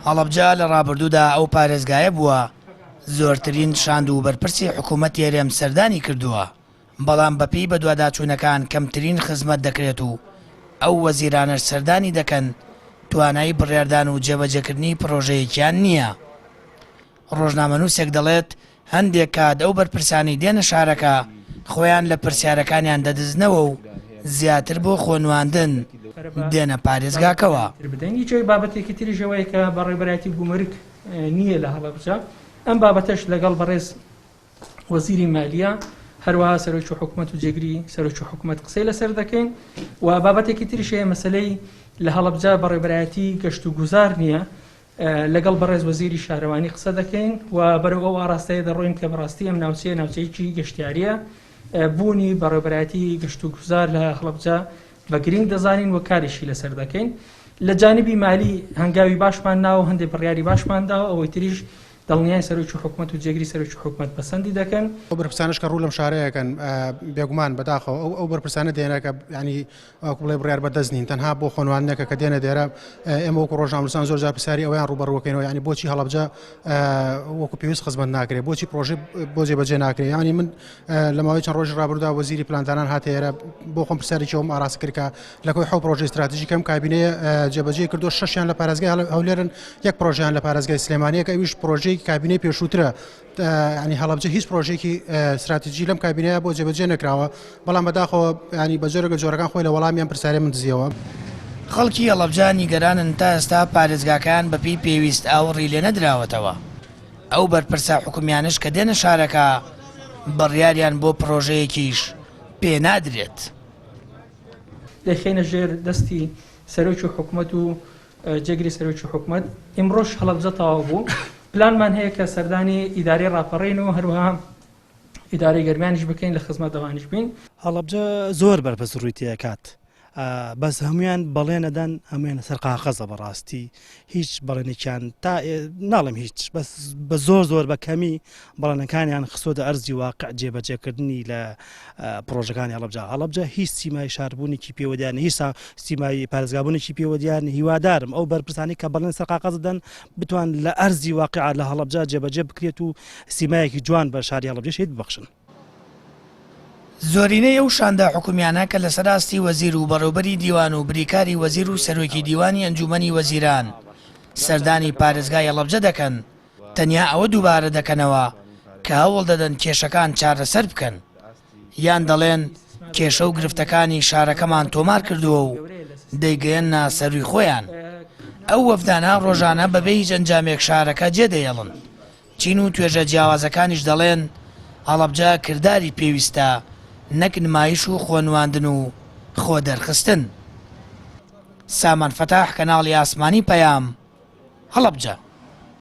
هەڵەبجە لە ڕابردوودا ئەو پارێزگایە بووە زۆرترین شاند و بەرپرسی حکوومەتی هەرێم سەردانی کردووە، بەڵام بەپێی بەدواداچوونەکان کەمترین خزمەت دەکرێت و ئەو وەزیرانەش سەردانی دەکەن توانای بڕیاردان و جێبەجێکردنی پڕۆژەیەکیان نییە. ڕۆژنامەنووسێک دەڵێت، هەندێک کات ئەو بەرپرسانەی دێنە شارەکە خۆیان لە پرسیارەکانیان دەدزنەوە و زیاتر بۆ خۆنواندن دێنە پارێزگاکەوە. بابەتێکی تریش ئەوەیە کە بەڕێوەبەرایەتی گومرگ نییە لە هەڵەبجە، ئەم بابەتەش لەگەڵ بەڕێز وەزیری مالیە هەروەها سەرۆکی حکومەت و جێگری سەرۆکی حکومەت قسەی لەسەر دەکەین و بابەتێکی تریش هەیە مەسەلەی لە هەڵەبجە بەڕێوەبەرایەتی گەشت و گوزار نییە لەگەڵ بەڕێز وەزیری شارەوانی قسە دەکەین و بەرەو ئەو ئاراستەیە دەڕۆین کە بەڕاستی ئەم ناوچەیە ناوچەیەکی گەشتیاریە بوونی بەڕێوەبەرایەتی گەشت و گوزار لە هەڵەبجە بە گرنگ دەزانین و کاریشی لەسەر دەکەین لە جانبی مالی هەنگاوی باشمان ناوە هەندێک بڕیاری باشمان داوە ئەوەی تریش دڵنیاین سەرۆکی حکومەت و جێگری سەرۆکی حکومەت پەسەندی دەکەن. ئەو بەرپرسانەش کە ڕوو لەم شارە ئەکەن بێگومان بەداخەوە ئەو ئەو بەرپرسانە دێنە کە یانی وەکو بڵێ بڕیار بەدەست نین تەنها بۆ خۆنواندنێکە کە دێنە دێرە ئێمە وەکو ڕۆژنامەنووسان زۆر جار پرسیاری ئەوەیان ڕووبەڕووەکەینەوە یانی بۆچی هەڵەبجە وەکو پێویست خزمەت ناکرێت بۆچی پرۆژەی بۆ جێبەجێ ناکرێت یانی من لە ماوەی چەند ڕۆژی ڕابردوودا وەزیری پلاندانان هاتە ئێرە بۆ خۆم پرسیارێکی ئەوم ئاراستە کرد کە لە کۆی حەو پرۆژەی ستراتیژی کەم کابینەیە جێبەجێ کردو شەشیان لە پارێزگای هەولێرن یەک پرۆژیان لە پارێزگای سلێمانیە کە ئەویش پرۆژەی کابینەی پێشووترە ینی هەڵەبجە هیچ پرۆژێکی ستراتیژی لەم کابینەیە بۆ جێبەجێ نەکراوە بەڵام بەداخەوە ینی بە جۆرەگە جۆرەکان خۆی لە وەڵامیان پرسیارێ من دزیەوە. خەڵکی هەڵەبجە نیگەرانن تا ئێستا پارێزگاکەیان بەپێی پێویست ئاوڕی لێنەدراوەتەوە. ئەو بەرپرسە حکومیانەش کە دێنە شارەکە بڕیاریان بۆ پڕۆژەیەکیش پێ نادرێت. دەیخەینە ژێر دەستی سەرۆکی حکومەت و جێگری سەرۆکی حکومەت. ئیمڕۆش هەڵەبجە تەواو بوو. پلانمان هەیە کە سەردانی ئیدارەی ڕاپەڕین و هەروەها ئیدارەی گەرمیانیش بکەین لە خزمەت ئەوانیش بین. هەڵەبجە زۆر بەرپرس ڕووی تێکات بەس هەمویان بەڵێن ئەدەن هەمویان لەسەر قاقەزە بەڕاستی هیچ بەڵێنێکیان تا ناڵێم هیچ بەس بە زۆر زۆر بە کەمی بەڵێنەکانیان خستۆتە ئەرزی واقع جێبەجێکردنی لە پرۆژەکانی هەڵەبجە هەڵەبجە هیچ سیمای شاربوونێکی پێوەدیان هیچ سیمای پارێزگابوونێکی پێوەدیان هیوادارم ئەو بەرپرسانی کە بەڵێن سەر قاقەز دەن بتوان لە ئەرزی واقع لە هەڵەبجە جێبەجێ بکرێت و سیمایەکی جوان بە شاری هەڵەبجە شەهید ببەخشن. زۆرینەی ئەو شاندە حکومیانە کە لەسەر ئاستی وەزیر و بەڕێوبەری دیوان و بریکاری وەزیر و سەرۆکی دیوانی ئەنجومەنی وەزیران سەردانی پارێزگای هەڵەبجە دەکەن، تەنیا ئەوە دووبارە دەکەنەوە کە هەوڵ دەدەن کێشەکان چارەسەر بکەن، یان دەڵێن کێشە و گرفتەکانی شارەکەمان تۆمار کردووە و دەیگەیەننە سەرووی خۆیان. ئەو وەفدانە ڕۆژانە بەبێ هیچ ئەنجامێک شارەکە جێدەهێڵن. چین و توێژە جیاوازەکانیش دەڵێن، هەڵەبجە کرداری پێویستە نەک نمایش و خۆنواندن و خۆدەرخستن. سامان فەتاح، کەناڵی ئاسمانی پەیام، هەڵەبجە.